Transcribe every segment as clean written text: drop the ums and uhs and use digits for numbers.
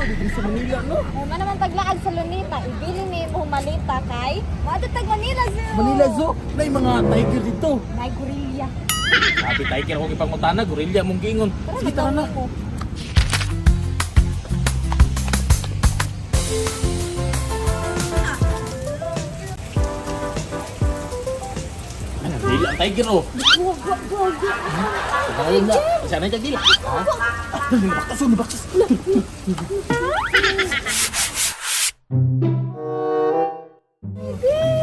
pa dito sa Manila, no? Uma naman taglaag sa Lunita, ibili ni mo malita kay moadto tag Manila Zoo. Manila Zoo, na mga tiger dito. Nay gorilla. Sabi tiger akong ipangutana, gorilla mong giingon. Sige, tara na. Ko. Ano, dila ang tiger oh. Go go go go. Ayun na. Sana yung dila. Ha? Nabaktas oh, nabaktas.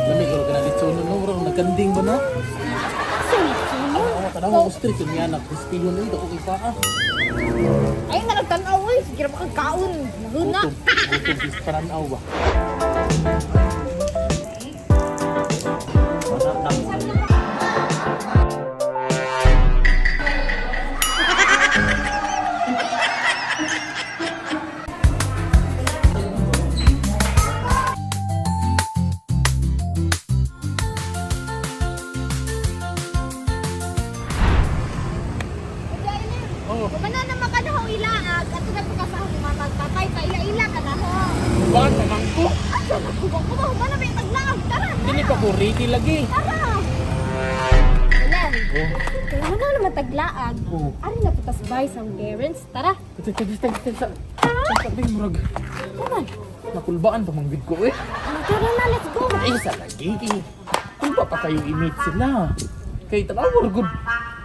Lamig ko ka na dito no, bro. Nagkanding ba na? Sa Ako tanaw ko street niya na crispy yun eh, dako kay paa. Ay na nagtan-aw oy, sige ra makagkaon. Nahuna. Gutom, gutom is paranaw ba? Oh. Kumana na makanaho ilaag at na ka sa akong mama at tatay pa ila-ila ka na ho. Buwan naman ko. Asa na ko ba kuma na may taglaag tara na. Dili pa ko ready lagi. Tara. Alam. Oh. Kaya mo na naman taglaag. Oh. Ari na putas bay sa akong parents. Tara. Tag tag tag tag sa. Sa murag. Tara. Nakulbaan pa manggid ko eh. Tara na, let's go. Ay sa lagi kay. Kulba pa kayo i-meet sila. Kay tanaw good.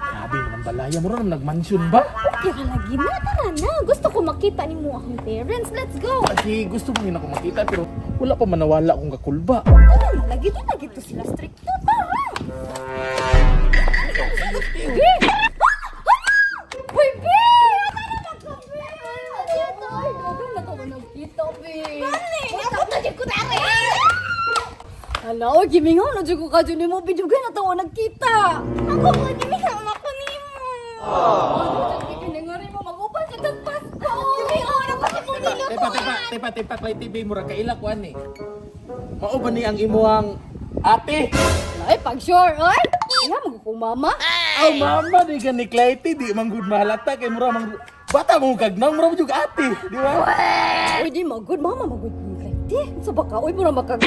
Grabe naman balaya mo naman nagmansyon ba? Okay ka lagi na, tara na. Gusto ko makita ni mo akong parents. Let's go. Kasi gusto mo yun ako makita pero wala pa manawala akong kakulba. Tara na, lagi din lagi to sila stricto. Tara. Sige. Uy, be! Tara na ka, be! Ay, doon na to nagkita, be. Ako na dyan ko na Hala, oy, gimingaw na dyan ko kadyo ni mo. Bidyo na to nagkita. Ako ko, gimingaw na ko nimo. Ano, dyan kinangari mo, mag-upan sa tag Pasko. Gimingaw na ko si mong Tepa, tepa, tepa, tepa, tepa, Clay TV, mura kaila ko ani. Mao ba ni ang imuang ate? Ay, pag sure, oy. Iya, mag mama. Aw mama di ka ni Clay T, di man gud mahalata kay mura man bata mo kag nang mura mo jud ate, di ba? Oy, di magud, mama, magud ni Clyde. Sa baka, oy, mura makag...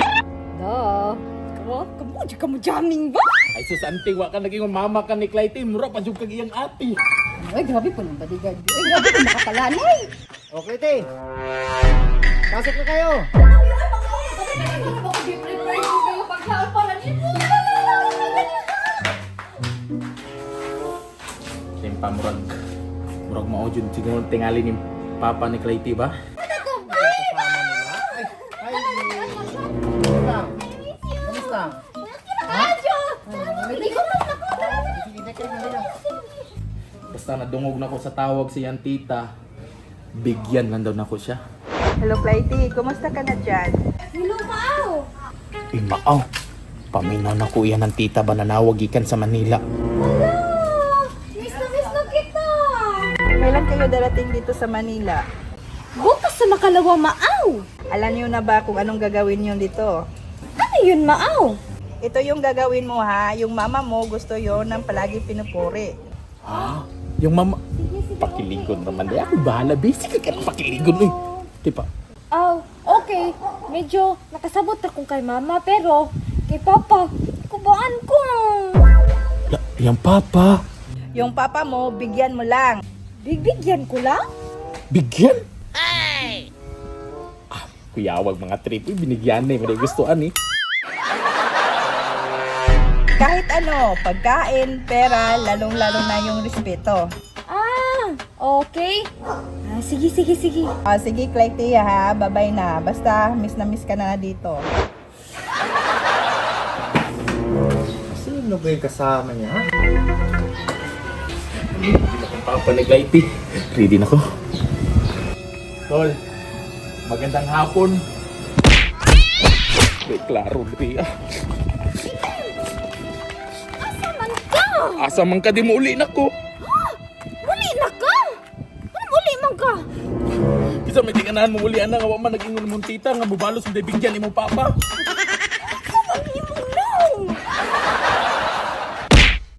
Da. Kamo, kamo, dyan ka mo jamming ba? Ay sus ante wa ka naging mama ka ni Clay T, mura pa jud kag iyang ate. Ay, grabe po ng bodyguard. Ay, grabe po makatalanay. Okay, te. Pasok na kayo. Tempa murag murag mao jud siguro tingali ni papa ni Clay T ba? Kasama nila. Ay, ay. Kamusta? Kamusta? Sige, take care na. Basta nadungog na ko sa tawag sa iyang tita, bigyan lang daw nako siya. Hello, Clytie. Kumusta ka na dyan? Hello, Pao. Uy, maaw. Paminaw na ko iyan ng tita ba nanawag ikan sa Manila. Hello. Miss na miss na kita. Kailan kayo darating dito sa Manila? Bukas sa makalawa, Maaw. Alam niyo na ba kung anong gagawin niyo dito? Ano yun, Maaw? Ito yung gagawin mo ha. Yung mama mo gusto yon ng palagi pinupuri. Ha? Yung mama... Pakiligon naman. Di ako bahala. Basic ka na pakiligon eh. Di ba? Oh, okay. Medyo nakasabot akong kay mama pero kay papa, kubaan ko. La, yung papa. Yung papa mo, bigyan mo lang. Bigbigyan ko lang? Bigyan? Ay! Ah, kuyawag mga trip. Uy, binigyan eh. May gustuhan eh. Kahit ano, pagkain, pera, lalong-lalo na yung respeto. Ah, okay. Ah, sige, sige, sige. Ah, sige, Clytie ha. Babay na. Basta, miss na miss ka na dito. Sino ba yung kasama niya? ha? Ang papa ni Clytie. Ready na ko. Tol, magandang hapon. May klaro, Dre. ah. Asa man ka? Asa man ka di mo uli na ko. Muli na ka? Ano muli man ka? Isa may tinganahan mo uli ana nga wa man nag-ingon mong tita nga mubalos mo bigyan imong papa.